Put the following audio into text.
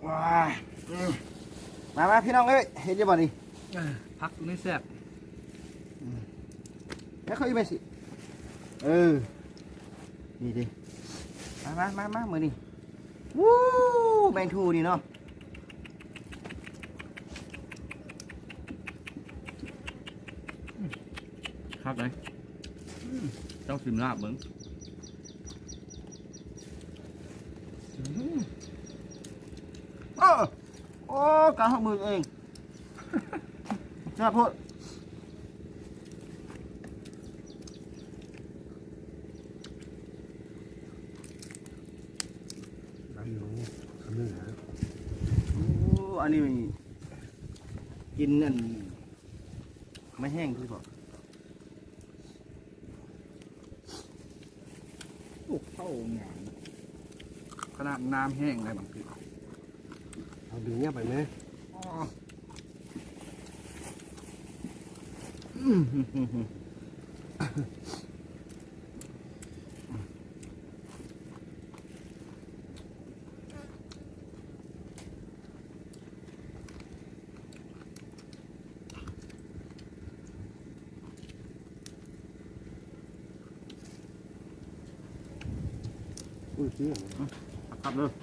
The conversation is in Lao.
ອາ ອືມ ມາ ມາ ພີ່ນ້ອງເອີຍ ເຫັນຢູ່ບໍ່ນີ້? ເອີ ຜັກຕົວນີ້ແຊບ ອືມ ແລ້ວເຂົາອີກແມ່ຊິ ເອີ ນີ້ເດ້ ມາ ມາ ມາ ມາ ມື້ນີ້ ວູ້ ແມງທູ່ນີ້ເນາະ ຄັກເລີຍ ເຈົ້າຊິມລາບເບິ່ງ ອືມ ເອີ ໂອ້ ການຮອດມືເອງ ແຊບໂພດ ໄດ້ຢູ່ ອັນນີ້ນະ ໂອ້ ອັນນີ້ກິນອັນໄມ້ແຫ້ງຄືບໍ່? ໂອ້ ເຂົ້າງາມ ຂະໜາດນ້ຳແຫ້ງໄດ້ບາງທີ ເອົາດຶງເຍາະໄປແມ່ ອໍ ອືມ ອຸ້ຍ ເຈ້ຍ ອືມ ຄັກເລີຍ